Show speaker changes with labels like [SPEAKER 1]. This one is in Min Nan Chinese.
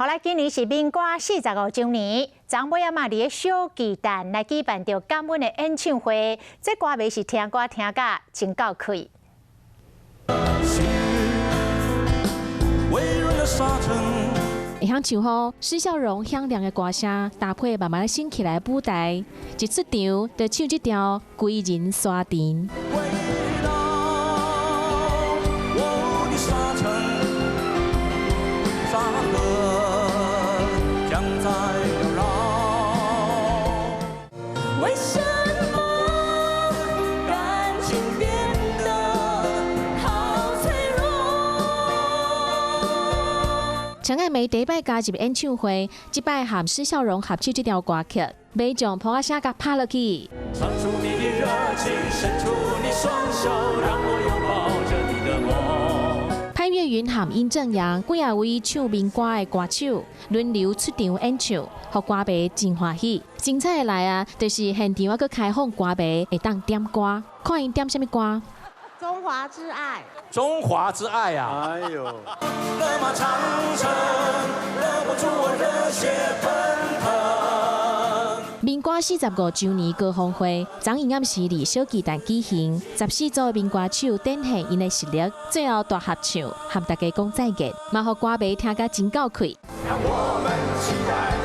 [SPEAKER 1] 好來，今年是民歌45週年，昨尾仔嘛佇咧小巨蛋來舉辦著感恩的演唱會，這歌迷是聽歌聽甲真夠氣。
[SPEAKER 2] 溫柔的沙塵。
[SPEAKER 3] 會曉唱予施孝榮響亮的歌聲，搭配慢慢升起來的舞台，一出場就唱這條《歸人沙田》。
[SPEAKER 2] 回到我的沙城，沙河將在繚繞。為什麼感情變得好脆弱？
[SPEAKER 3] 陳愛梅第一擺加入演唱會，這擺和施孝榮合唱這條歌曲，馬上噗仔聲共拍落去。
[SPEAKER 2] 唱出你的熱情，伸出你雙手，讓我擁抱著你的夢。
[SPEAKER 3] 潘越雲和尹正陽幾仔位唱民歌的歌手輪流出場演唱，予歌迷真歡喜。精彩的來啊，就是現場猶閣開放歌迷會當點歌，看𪜶點啥物歌。
[SPEAKER 4] 中華之愛。
[SPEAKER 5] 中華之愛啊！
[SPEAKER 6] 哎呦，
[SPEAKER 2] 勒馬長城，勒不住我熱血奔騰。
[SPEAKER 3] 民歌45週年高峰會，昨昏暗時佇小巨蛋舉行，14組的民歌手展現𪜶的實力，最後大合唱，和大家講再見，嘛予歌迷聽甲真夠氣。
[SPEAKER 2] 讓我們期待。